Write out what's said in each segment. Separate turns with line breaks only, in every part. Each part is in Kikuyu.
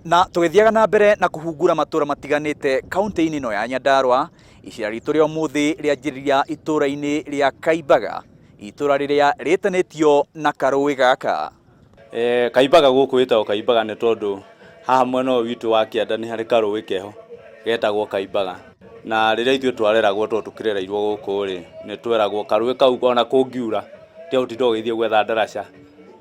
Na tũgĩthiaga na mbere na kũhungura matũra matiganĩte kaunti-inĩ ĩno ya Nyandarua, icera ritũ rĩa ũmũthĩ rĩanjĩrĩria itũra-inĩ rĩa Kaimbaga, itũra rĩrĩa rĩtanĩtio na karũĩ gaka.
Kaimbaga gũkũ ĩtagwo Kaimbaga nĩ tondũ haha mwena ũyũ witũ wa kĩanda nĩ harĩ karũĩ keho getagwo Kaimbaga. Na rĩrĩa ithuĩ twareragwo tondũ tũkĩrereirwo gũkũ rĩ, nĩ tweragwo karũĩ kau ona kũngiura tiga gũtinda ũgĩthiĩ gwetha ndaraca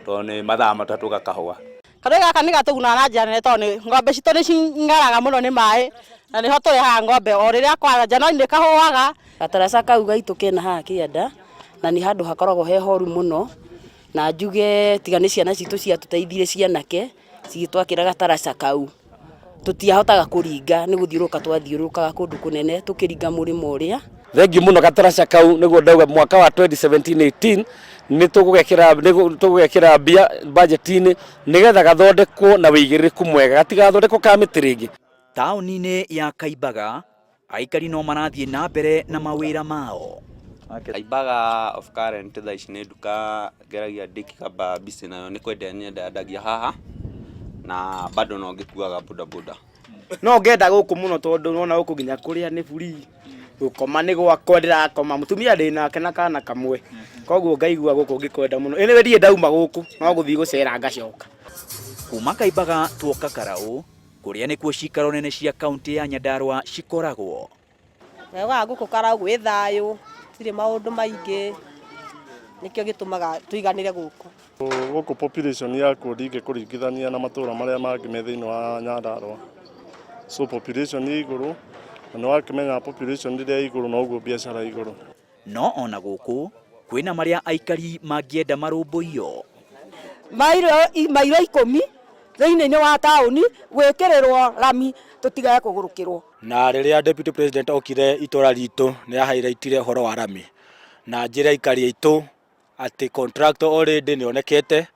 tondũ nĩ mathaa matatũ gakahũa.
Karũĩ gaka nĩ gatũgunaga na njĩra nene tondũ nĩ ng'ombe citũ nĩ cing'araga mũno nĩ maĩ na nĩho tũrehaga ng'ombe o rĩrĩa kwara January nĩ kahũaga.
Gataraca kau gaitũ kena haha kĩanda na nĩ handũ hakoragwo he horu mũno na njuge tiga nĩ ciana citũ ciatũteithirie cianake cigĩtwakĩra gataraca kau tũtiahotaga kũringa nĩ gũthiũrũrũka twathiũrũrũkaga kũndũ kũnene tũkĩringa mũrĩmo ũrĩa.
Thengiũ mũno gataraca kau nĩguo ndauga mwaka wa 2017-18 nĩ tũgũgekĩra mbia bajeti-inĩ nĩgetha gathondekwo na wĩigĩrĩrĩku mwega gatigathondekwo ka mĩtĩ rĩngĩ.
Taũni-inĩ ya Kaimbaga, aikari no marathiĩ na mbere na mawĩra mao.
Kaimbaga of current thaa ici nĩ nduka ngeragia ndĩkĩkaba busy nayo nĩ kwendia nyendagia haha na bado no ngĩkuaga bodaboda.
No ngenda gũkũ mũno tondũ nĩwona gũkũ nginya kũrĩa nĩ free, gũkoma nĩ gwakwa ndĩrakoma, mũtumia ndĩ nake na kana kamwe, koguo ngaigua gũkũ ngĩkwenda mũno. Anyway ndirĩ ndauma gũkũ, no gũthiĩ gũcera ngacoka.
Kuma Kaimbaga tuoka Karaũ, kũrĩa nĩkuo cikaro nene cia kaunti ya Nyandarua cikoragwo.
Wega wa gũkũ Karaũ gwĩ thayũ, gũtirĩ maũndũ maingĩ, nĩkĩo gĩtũmaga tũiganĩre gũkũ.
Gũkũ population yakuo ndingĩkũringithania na matũra marĩa mangĩ me thĩinĩ wa Nyandarua. So population ĩ igũrũ na nĩ wakĩmenya population rĩrĩa ĩ igũrũ noguo biacara ĩ igũrũ.
No ona gũkũ kwĩna marĩa aikari mangĩenda marũmbũiyo.
Mairo ikũmi thĩinĩ wa taũni gwĩkĩrĩrwo rami tũtigage kũgũrũkĩrwo.
Na rĩrĩa Deputy President okire itũra ritũ nĩ a highlightire ũhoro wa rami na njĩre aikari aitũ atĩ contractor already nĩ onekete,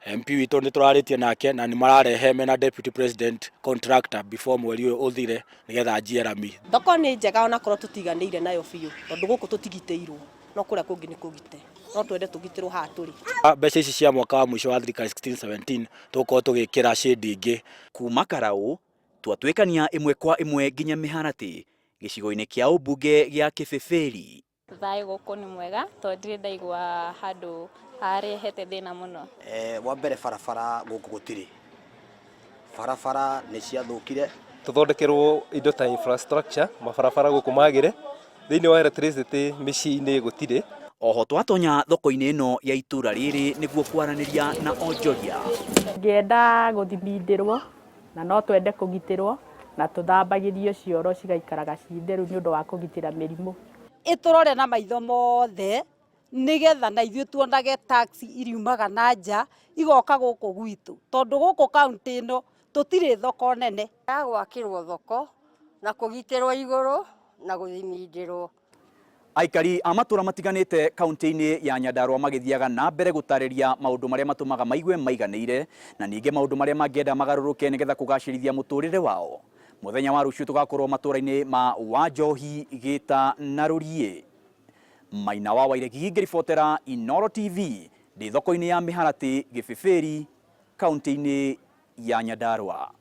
MP witũ nĩ tũrarĩtie nake na nĩ mararehe mena Deputy President contractor before mweri ũyũ ũthire nĩgetha anjie rami.
Thoko nĩ njega onakorwo tũtiganĩire nayo biũ tondũ gũkũ tũtigitĩirwo no kũrĩa kũngĩ nĩ kũgite. No twende tũgitĩrwo haha tũrĩ.
Mbeca ici cia mwaka wa mũico wa thirikari 16 17 tũgũkorwo tũgĩkĩra shade ingĩ.
Kuma Karaũ twatuĩkania ĩmwe kwa ĩmwe nginya Mĩharatĩ gĩcigo-inĩ kĩa ũmbunge gĩa Kĩbĩbĩri.
Thayũ gũkũ nĩ mwega tondũ ndirĩ ndaigua handũ harehete thĩna mũno.
Wa mbere barabara gũkũ gũtirĩ, barabara nĩ ciathũkire.
Tũthondekerwo indo ta infrastructure, mabarabara gũkũ magĩre, thĩinĩ wa electricity mĩciĩ-inĩ gũtirĩ.
Oho twatonya thoko-inĩ ĩno ya itũra rĩrĩ nĩguo kwaranĩria na onjoria.
Ngĩenda gũthimindĩrwo na no twende kũgitĩrwo na tũthambagĩrio cioro cigaikaraga ciĩ theru nĩ ũndũ wa kũgitĩra mĩrimũ.
Ĩtũrore na maitho mothe nĩgetha na ithuĩ tuonage tax iriumaga na nja igoka gũkũ gwitũ tondũ gũkũ kaũntĩ ĩno tũtirĩ thoko nene.
Ya gwakĩrwo thoko na kũgitĩrwo igũrũ na gũthimindĩrwo.
Aikari a matũra matiganĩte kaunti-inĩ ya Nyandarua magĩthiaga na mbere gũtarĩria maũndũ marĩa matũmaga maigue maiganĩire na ningĩ maũndũ marĩa mangĩenda magarũrũke nĩgetha kũgacĩrithia mũtũrĩre wao. Mũthenya wa rũciũ tũgakorwo matũra-inĩ ma Wanjohi, Gĩta na Rũriĩ. Maina wa Wairegi ngĩribotera Inooro TV ndĩ thoko-inĩ ya Mĩharatĩ, Gĩbĩbĩri, kaunti-inĩ ya Nyandarua.